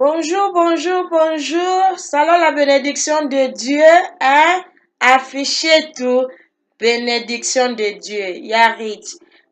Bonjour, bonjour, bonjour. Salon la bénédiction de Dieu, hein? Affichez tout. Bénédiction de Dieu. Yarit.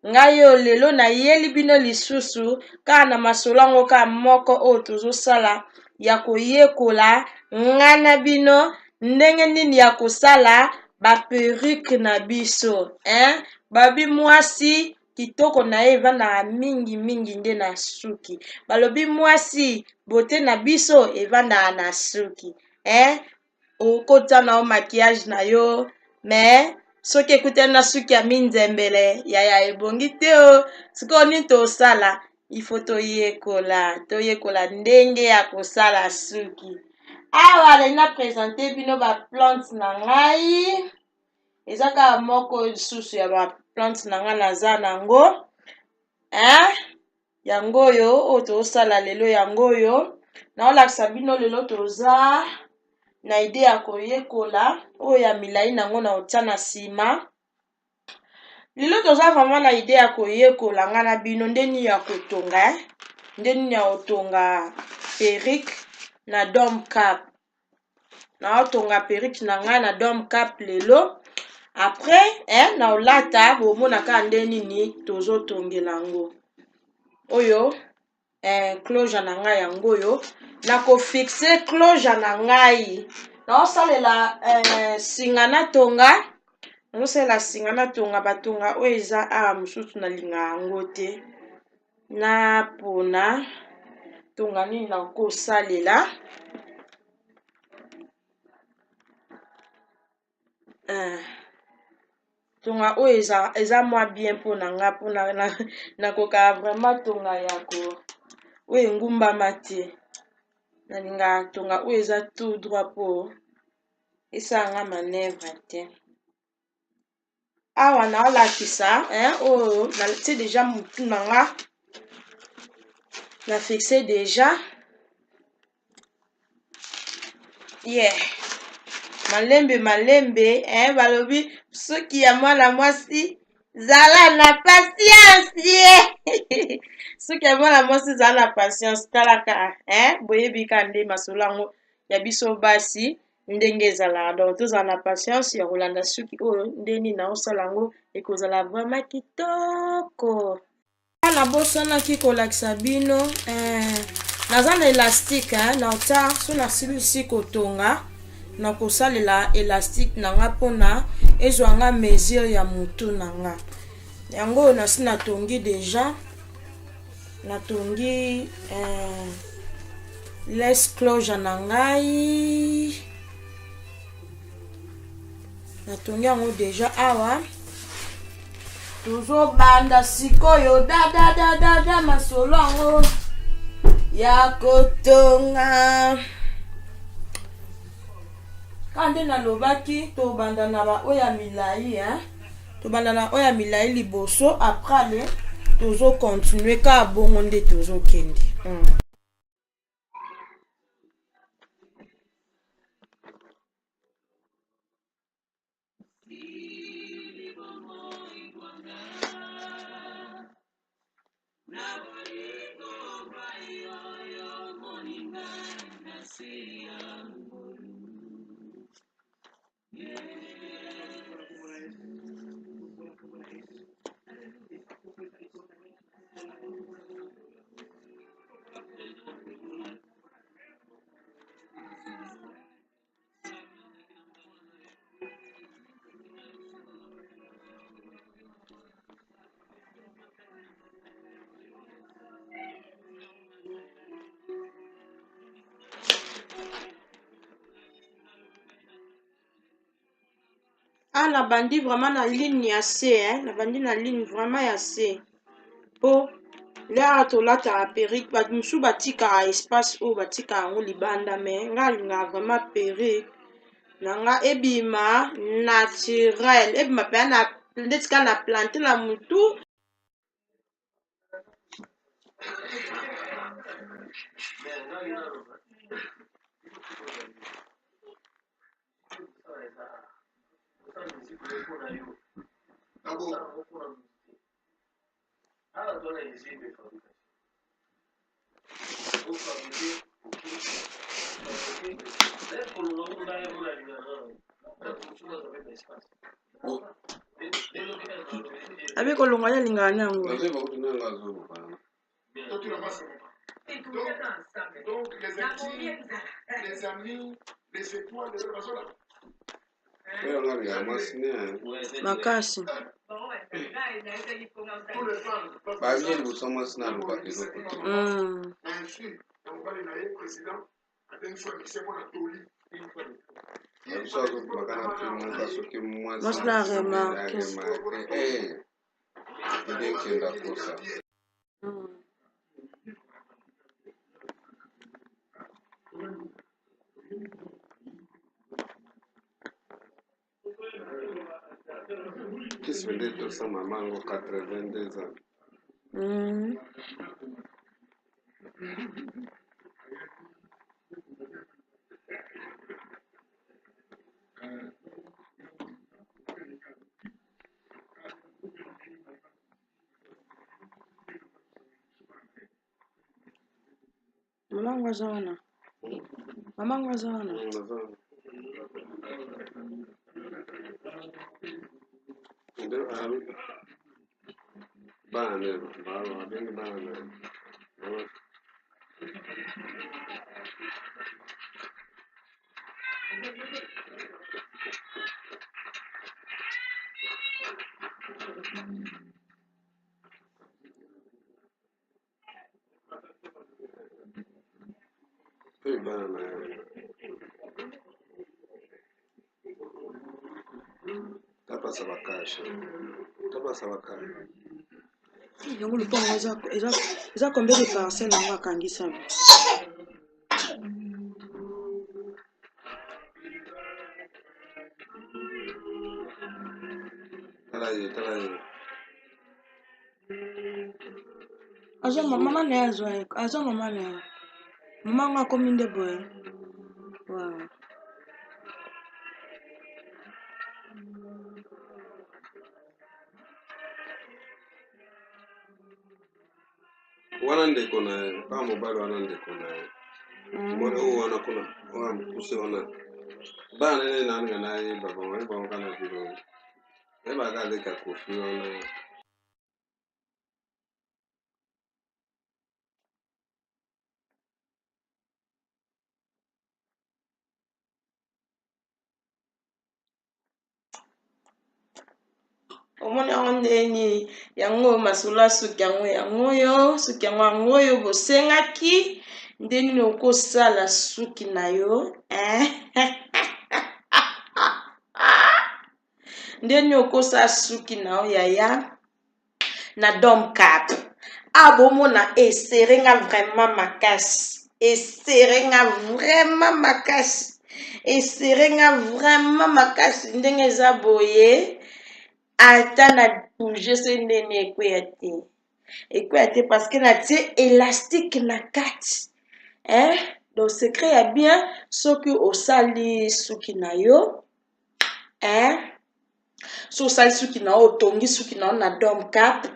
Ngai oyo lelo nayeli bino lisusu kaka na masolo yango kaka moko oyo tozosala ya koyekola ngai na bino ndenge nini ya kosala ba perruque na biso hein? Babi mwasi kitoko na ye evandaka mingi mingi nde na suki. Balobi mwasi beauté na biso evandaka na suki hein? Okotia na yo maquillage na yo mais soki ekutani na suki ya minzembele yaya ebongi te o. Sikoyo nini tosala? Il faut toyekola, toyekola ndenge ya kosala suki. Awa nalingi na presente bino ba plante na ngai. Eza kaka moko lisusu ya ba plante na ngai naza nango hein? Yango oyo oyo tozosala lelo yango oyo naolakisa bino lelo toza na idée ya koyekola oyo ya milai nango na kotia na nsima. Lelo toza vraiment na idée ya koyekola nga na bino nde nini ya kotonga eh? Nde nini ya kotonga perruque na dome cap. Naotonga perruque na ngai na dome cap lelo. Après eh, na olata bomona kaka nde nini tozotongela yango. Oyo closure na ngai yango oyo nakofixe closure na ngai naosalela singa na tonga, nazosalela singa na tonga batonga oyo eza awa mosusu nalinga yango te na pona tonga nini nakosalela. Tonga oyo eza mwa bien mpona nga mpona nakokaka vraiment tonga ya ko oyo engumbama te. Nalingaka tonga oyo eza tout droit po esala nga manœuvre te. Awa naolakisa oyo natie déjà motu na nga na fixe déjà. Yeah. Malembe malembe balobi soki ya mwana mwasi zala na patience ye. Soki ya mwana mwasi zala na patience talaka boyebi ka nde masolo yango ya biso basi ndenge ezalaka. Donc tozala na patience ya kolanda suki oyo nde nini naosala yango ekozala vraiment kitoko. Nabosanaki kolakisa bino naza na élastique na otia so nasilisi kotonga na kosalela élastique na nga mpona ezwa nga mesure ya motu na nga. Yango oyo nasi natongi déjà, natongi lace closure na ngai, natongi yango déjà. Awa tozobanda sikoyo dadadadada masolo yango ya kotonga. Kaka nde nalobaki tobanda na baoyo ya milai, tobanda na oyo ya milai liboso, après ale tozocontinue kaka bongo nde tozokende. Ah, nabandi vraiment na ligne ya se, nabandi na ligne vraiment ya se po lere tolataka perruque bato mosusu batikaka espace oyo batikaka yango libanda, mais nga alingaka vraiment perruque na nga ebima naturel, ebima mpenza ndeti kaka na plante na motu. Abi kolongwa ye alingaka na yango. Makasi. Mwasi na remarque. Kisi nde tosa mama yango 82 ans. Mama ngo aza wana. Mama ngo aza wana. Nde bana nde babengi bana na mpe bana na ye tapasa bakashe tapasa bakashe. Yango lopango eza combien de parcelle yango akangisa? Tala ye, tala ye. Azwa mama na ye, azwa ye, azwa mama na ye. Mama yango akomi nde boye. Wow. Wana ndeko na ye, kaka mobali wana ndeko na ye. Mwana oyo wana kuna, oyo ya mokuse wana. Bana nene naninga nayeba bango, yeba bango kaka na bilongi. Yebaka aleka Kofi wana. Omoni yango ndeni yango masolo ya suki yango yango oyo suki yango yango oyo bosengaki nde nini okosala suki na yo, eh? Nde nini okosala suki na yo yaya na dom cap a bomona eserenga vraiment makasi, eserenga vraiment makasi, eserenga vraiment makasi ndenge eza boye. Ata na bouge se ndeni ekweya te, ekweya te parce que natie élastique na kati, eh? Donc secret ya bien, soki osali suki na yo, eh? So osali suki na yo, otongi suki na yo na dom cap,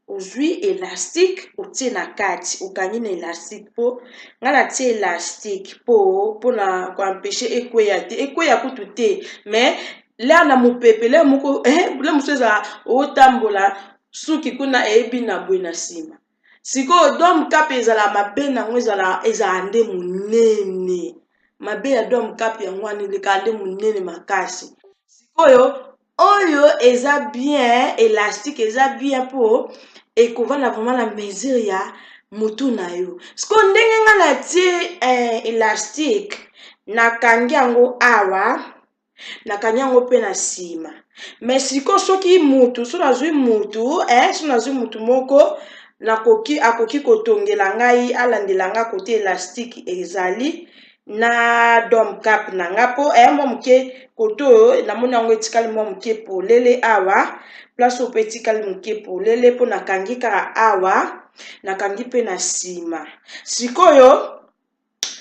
ozwi élastique otie na kati, okangi na élastique. Mpo ngai natie élastique mpo mpona koempêche ekweya te, ekweya kutu te. Mais lere na mopepe, lere moko, eh, lere mosusu ezala otambola, suki kuna eyebi na boye na nsima. Sikoyo dom cap ezala mabe nango ezala ezala nde monene. Mabe ya dom cap yango wana, elekaka nde monene makasi. Sikoyo oyo eza bien, élastique eza bien mpo ekovanda vraiment na mesure ya mutu na yo. Sikoyo ndenge nga natie élastique, nakangi yango awa, nakangi yango mpe na nsima. Mais sikoyo soki mutu, so nazwi mutu, so nazwi mutu moko nakoki, akoki kotongela ngai, alandela nga kote élastique ezali na dom cap na nga, mpo mwa moke kote oyo namoni yango etikali mwa moke polele awa, place oyo mpe etikali moke polele, mpo nakangi kaka awa, nakangi mpe na nsima. Sikoyo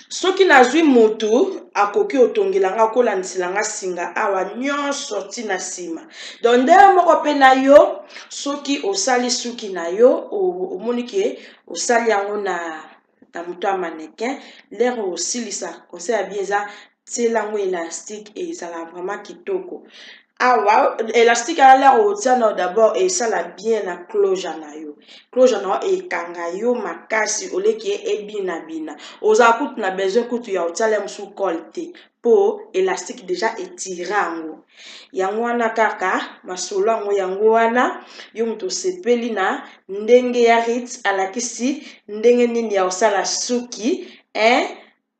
soki nazwi mutu akoki otongela nga, akolandisela nga singa awa nyonso ntina nsima. Donc ndenge moko mpe na yo, soki osali suki na yo, omoni ke osali yango na na moto ya mannequin. Lere osilisa, conseil ya bien eza tiela yango élastique, ezala vraiment kitoko. Awa élastique wana, lere otia nao d'abord, esala bien na closure na yo. Closure na yo ekanga yo makasi, oleki ye ebinabina. Ozala kutu na besoin kutu ya otiala mosusu colle te, mpo élastique déjà etire yango. Yango wana kaka masolo yango. Yango wana, yo moto osepeli na ndenge ya Rit alakisi ndenge nini ya kosala suki, hein?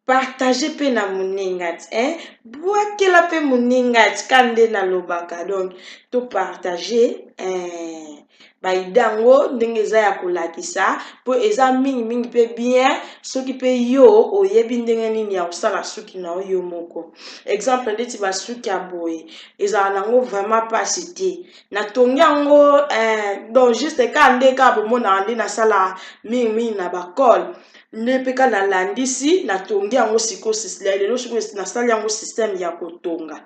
Partage mpe na moninga ti, hein? Bwakela mpe moninga ti ka nde nalobaka. Donc topartage, hein? Baide yango ndenge eza ya kolakisa, mpo eza mingimingi mpe bien soki mpe yo oyebi ndenge nini ya kosala suki na yo yo moko. Exemple ndeti basuki ya boye, ezala nango vraiment mpasi te. Natongi yango, donc juste kaka nde kaka bomonaka nde nasala mingimingi na bacole, nde mpe kaka nalandisi, natongi yango. Sikoyo lelo, sikoyo nasali yango système ya kotonga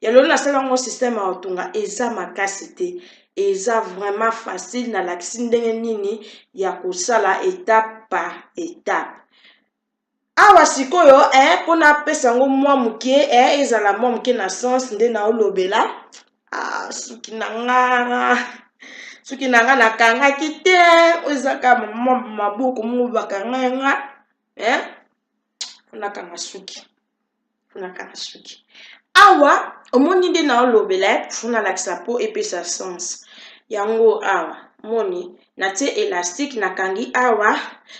ya lelo, nasali yango système ya kotonga. Eza makasi te, eza vraiment facile. Nalakisi ndenge nini ya kosala étape par étape. Awa sikoyo, mpona apesa yango mwa moke, ezala mwa moke na sens nde naolobela. Ah, suki na nga, suki na nga nakangaki te, oyo ezaka mwa maboko moko bakanga nga, nakanga suki, nakanga suki. Awa omoni nde naolobela, faut nalakisa mpo epesa sens. Yango awa moni natie élastique, nakangi awa,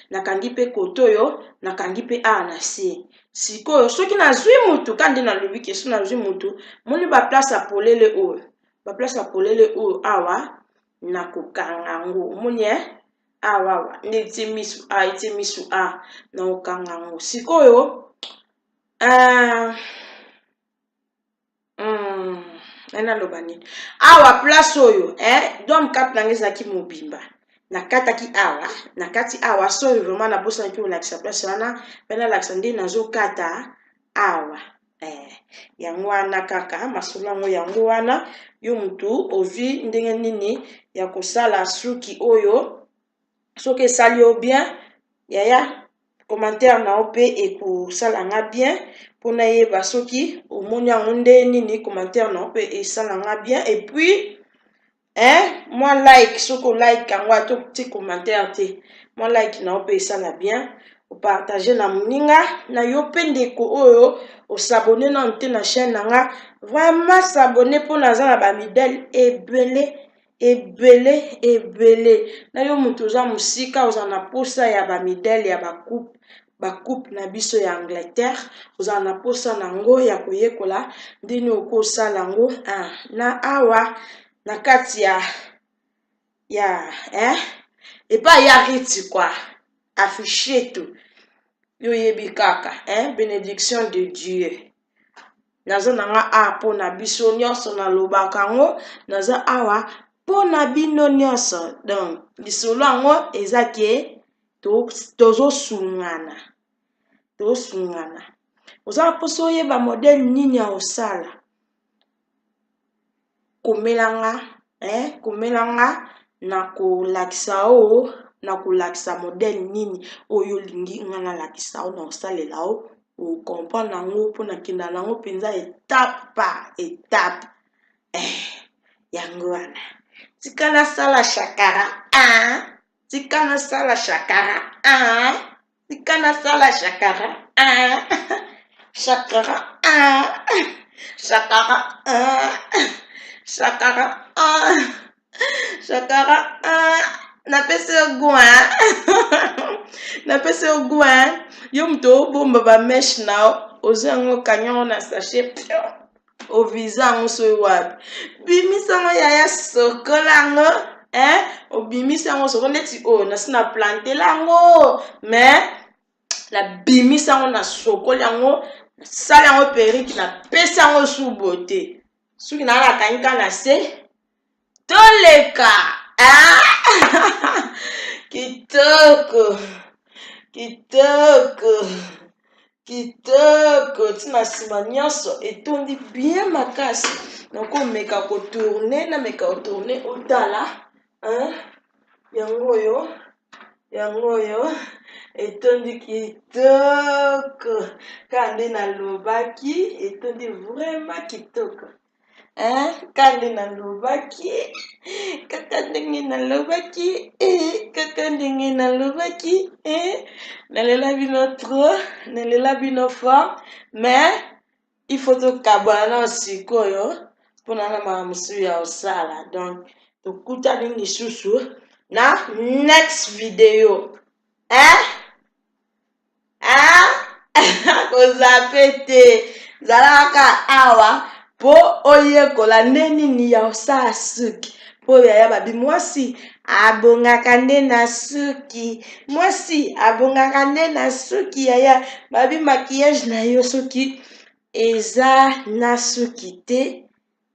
nakangi mpe kote oyo, nakangi mpe awa na se. Sikoyo soki nazwi mutu, ka nde nalobi ke soki nazwi mutu, moni baplace ya polele oyo, baplace ya polele oyo awa, nakokanga yango. Omoni, e awa, awa nde etie misu a, etie misu a, nakokanga yango. Sikoyo naloba nini awa? Place oyo, dome cap na ngai ezalaki mobimba, nakataki awa, nakati awa. Sorry, vraiment nabosanaki kolakisa place wana mpe nalakisa nde nazokata awa. Yango wana kaka masolo yango. Yango wana, yo motu ozwi ndenge nini ya kosala suki oyo, soki esali yo bien, yaya, commentaire na yo mpe ekosala nga bien mpona yeba soki omoni yango nde nini. Commentaire na yo mpe esala nga bien. Et puis, hein, mwa like, soki olike yango, ata ti commentaire te, mwa like na yo mpe esala bien, opartage na moninga na yo mpe. Ndeko oyo os'abonner nanu te na chaîne na nga, vraiment s'abonner, mpo naza na bamodèle ebele ebele ebele. Na yo moto oza mosika, ozala na posa ya bamodèle ya bacoupe, bacoupe na biso ya Angleterre, ozala na posa nango ya koyekola ndeni okosala yango na awa na kati ya eh? Epai ya Riti kwa affiche to yo, oyebi kaka, hein? Bénédiction de Dieu. Naza na nga awa mpo na biso nyonso, nalobaka yango, naza awa mpo na bino nyonso. Donc lisolo yango eza ke tozosungana, tozosungana. Oza na mposa oyeba modèle nini ya kosala, komela nga, komela nga, na kolakisa oyo, na kolakisa modèle nini oyo olingi nga nalakisa oyo na kosalela o, ocomprendre yango, mpona kenda nango mpenza étape par étape. Yango wana, tika nasala shakara, ah, tika nasala shakara, ah, tika nasala shakara, ah, shakara, ah, shakara, ah, shakara, ah, shakara, ah. Napesi yo goût, napesi yo goût. Yo moto obomba bamèches na yo, ozwa yango, okangi yango na sachet, ovisa yango soki wapi, bimisa yango, yaya, sokola yango, hein? Obimisi yango, soko neti oyo nasi na plantela yango, mais nabimisi yango, nasokoli yango, nasali yango perruque, napesi yango su beauté. Soki naa nakangi kaka na se, toleka. Ah! Kitoko, kitoko, kitoko. Ntina nsima nyonso etondi bien makasi. Nakomeka kotourner, nameka kotourner, otala, yango oyo, yango oyo. Etondi kitoko kaka nde nalobaki, etondi vraiment kitoko hein? Kaka nde nalobaki, kaka ndenge nalobaki eh, kaka ndenge nalobaki eh. Nalela bino trop, nalela bino fort, mais il faut tokabwana nao sikoyo mpona na makambo mosusu ya kosala. Donc tokutani lisusu na next video, hein? Hein? Kozape te, zala kaka awa mpo oyekola nde nini ya kosala suki. Mpo yaya babi, mwasi abongaka nde na suki, mwasi abongaka nde na suki. Yaya babi, maquillage na yo soki eza na suki te,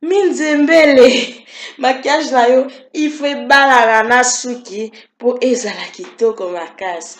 minzembele. Maquillage na yo il faut ebalana na suki mpo ezala kitoko makasi.